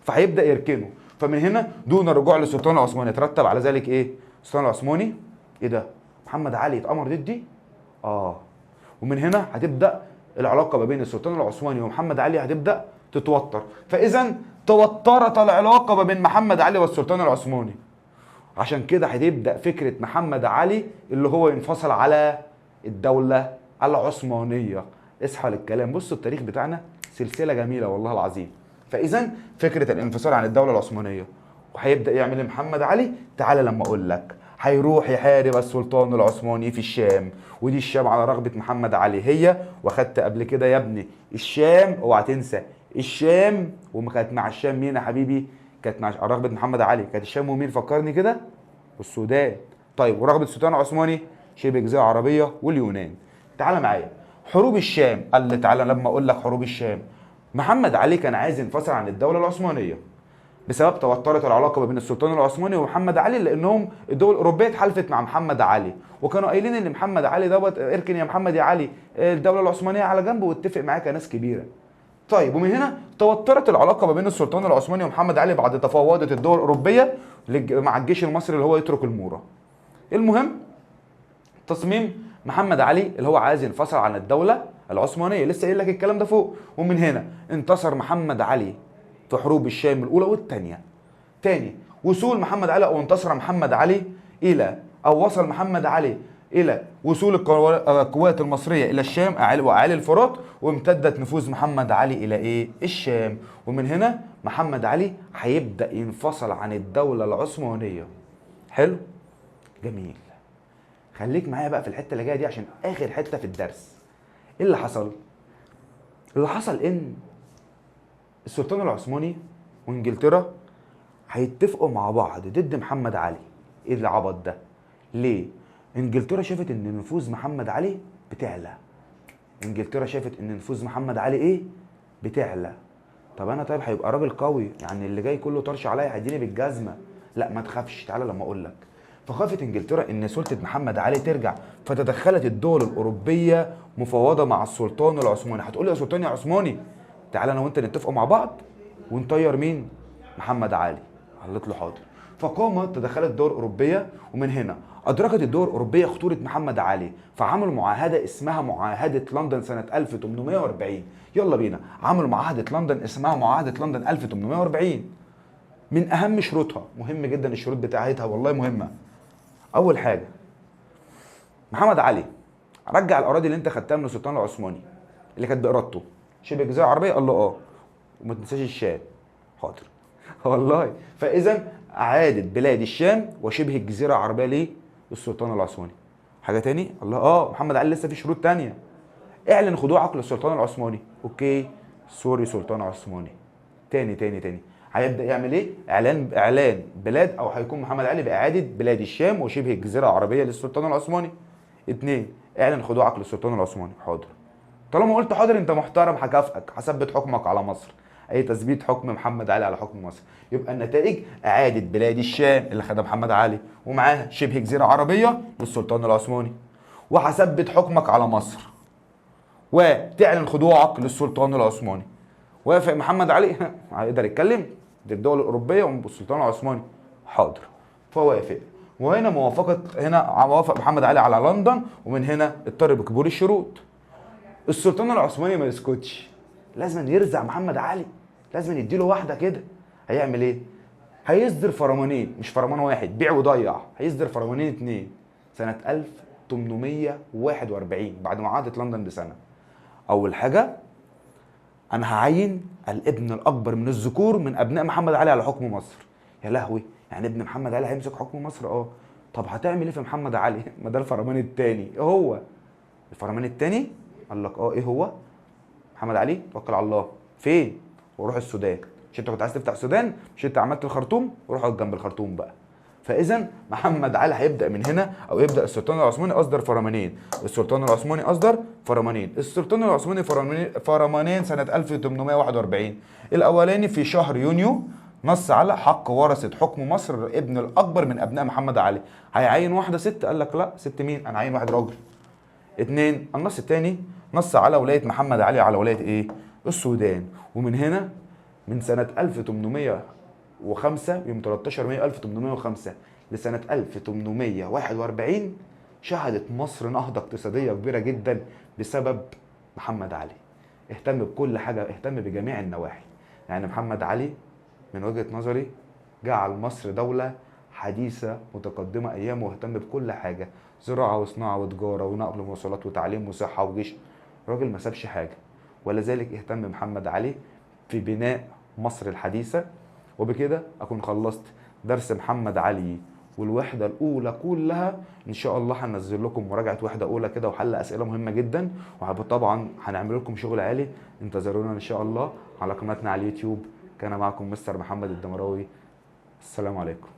فهيبدا يركنه. فمن هنا دون الرجوع للسلطان العثماني. ترتب على ذلك ايه؟ السلطان العثماني ايه ده؟ محمد علي اتامر ضدي؟ ومن هنا هتبدا العلاقة ما بين السلطان العثماني ومحمد علي هتبدا تتوتر. فاذا توترت العلاقة ما بين محمد علي والسلطان العثماني. عشان كده هتبدا فكرة محمد علي اللي هو ينفصل على الدولة العثمانية. اصحى للكلام، بصوا التاريخ بتاعنا سلسلة جميلة والله العظيم. فاذا فكرة الانفصال عن الدولة العثمانية، وهيبدا يعمل محمد علي، تعالى لما اقول لك، هيروح يحارب السلطان العثماني في الشام، ودي الشام على رغبة محمد علي هي، واخدت قبل كده يا ابني الشام، اوعى تنسى الشام، وما كانت مع الشام مين يا حبيبي؟ كانت مع رغبة محمد علي، كانت الشام ومين فكرني كده؟ والسودان. طيب ورغبه السلطان العثماني شبه جزيرة عربية واليونان. تعالى معايا حروب الشام. قال لي تعالى لما اقول لك حروب الشام. محمد علي كان عايز ينفصل عن الدولة العثمانية بسبب توترت العلاقة ما بين السلطان العثماني ومحمد علي، لانهم الدول الاوروبية اتحالفت مع محمد علي، وكانوا قايلين ان محمد علي دوت اركن يا محمد يا علي الدولة العثمانية على جنب واتفق معاك يا ناس كبيرة. طيب ومن هنا توترت العلاقة ما بين السلطان العثماني ومحمد علي بعد تفاوضت الدول الاوروبية مع الجيش المصري اللي هو يترك الموره. المهم تصميم محمد علي اللي هو عايز ينفصل عن الدولة العثمانية، لسه قايل لك الكلام ده فوق. ومن هنا انتصر محمد علي في حروب الشام الاولى والثانية. تاني وصول محمد علي او انتصر محمد علي الى او وصل محمد علي الى وصول القوات المصرية الى الشام واعالي الفرات، وامتدت نفوذ محمد علي الى ايه؟ الشام. ومن هنا محمد علي هيبدا ينفصل عن الدولة العثمانية. حلو؟ جميل. خليك معايا بقى في الحتة اللي جاية دي عشان اخر حتة في الدرس. ايه اللي حصل؟ اللي حصل ان السلطان العثماني وانجلترا هيتفقوا مع بعض ضد محمد علي. ايه العبط ده؟ ليه؟ انجلترا شافت ان نفوذ محمد علي بتعلى. انجلترا شافت ان نفوذ محمد علي ايه؟ بتعلى. طب انا طيب هيبقى راجل قوي، يعني اللي جاي كله طرش عليا هيديني بالجزمه. لا ما تخافش، تعالى لما اقول لك. فخافت انجلترا ان سلطة محمد علي ترجع، فتدخلت الدول الاوروبية مفاوضه مع السلطان العثماني. هتقول لي يا سلطان يا عثماني تعالى انا وانت نتفقوا مع بعض ونطير مين؟ محمد علي. قالت له حاضر. فقامت تدخلت الدول الاوروبية، ومن هنا ادركت الدول الاوروبية خطورة محمد علي، فعملوا معاهدة اسمها معاهدة لندن سنة 1840. يلا بينا، عملوا معاهدة لندن اسمها معاهدة لندن 1840. من اهم شروطها، مهم جدا الشروط بتاعتها والله مهمة. اول حاجة محمد علي رجع الاراضي اللي انت خدتها من السلطان العثماني اللي كانت بارادته، شبه الجزيرة العربية. قال له اه، وما تنساش الشام. حاضر والله. فاذا اعادت بلاد الشام وشبه الجزيرة العربية ليه؟ للسلطان العثماني. حاجة تاني؟ الله اه محمد علي لسه في شروط تانية. اعلن خضوعك للسلطان العثماني. okay sorry سلطان عثماني. تاني تاني تاني هيبدا يعمل ايه؟ اعلان بلاد، او هيكون محمد علي باعادة بلاد الشام وشبه الجزيرة العربية للسلطان العثماني. 2 اعلن خضوعك للسلطان العثماني. حاضر. طالما قلت حاضر انت محترم، هكافئك، هثبت حكمك على مصر. اي تثبيت حكم محمد علي على حكم مصر. يبقى النتائج اعاده بلاد الشام اللي خدها محمد علي ومعاها شبه جزيرة عربية للسلطان العثماني، وهثبت حكمك على مصر، وتعلن خضوعك للسلطان العثماني. وافق محمد علي؟ هيقدر يتكلم؟ دي الدول الاوروبية والسلطان العثماني. حاضر. فوافق. وهنا موافقة، هنا وافق محمد علي على لندن، ومن هنا اضطر بقبول الشروط. السلطان العثماني ما يسكتش، لازم يرزع محمد علي، لازم يديله واحدة كده. هيعمل ايه؟ هيصدر فرمانين، مش فرمان واحد بيع وضيع، هيصدر فرمانين 2 سنة 1841 بعد معاهدة لندن بسنة. اول حاجة انا هعين الابن الاكبر من الذكور من ابناء محمد علي على حكم مصر. يا لهوي، يعني ابن محمد علي هيمسك حكم مصر؟ طب هتعمل ايه في محمد علي؟ ما ده الفرمان الثاني. ايه هو الفرمان الثاني؟ قال لك ايه هو؟ محمد علي توكل على الله، فين؟ وروح السودان. مش انت كنت عايز تفتح السودان؟ مش انت عملت الخرطوم؟ وروح اقعد جنب الخرطوم بقى. فاذا محمد علي هيبدا من هنا، او يبدا السلطان العثماني اصدر فرمانين. السلطان العثماني اصدر فرمانين. السلطان العثماني فرمانين سنة 1841. الاولاني في شهر يونيو نص على حق ورثه حكم مصر ابن الاكبر من ابناء محمد علي. هيعين واحدة ست؟ قال لك لا، ست مين؟ انا عين واحد راجل. 2، النص الثاني نص على ولاية محمد علي على ولاية ايه؟ السودان. ومن هنا من سنة 1805 يوم 13 مايو 1805 لسنة 1841 شهدت مصر نهضة اقتصادية كبيرة جدا بسبب محمد علي. اهتم بكل حاجة، اهتم بجميع النواحي. يعني محمد علي من وجهة نظري جعل مصر دولة حديثة متقدمة أيامه، واهتم بكل حاجة، زراعة وصناعة وتجارة ونقل ومواصلات وتعليم وصحة وجيش. راجل ما سابش حاجة. ولذلك اهتم محمد علي في بناء مصر الحديثة. وبكده أكون خلصت درس محمد علي والوحدة الأولى كلها. إن شاء الله هنزل لكم مراجعة وحدة أولى كده وحل أسئلة مهمة جدا، وطبعا هنعمل لكم شغل عالي. انتظرونا إن شاء الله على قناتنا على اليوتيوب. كان معكم مستر محمد الدمراوي، السلام عليكم.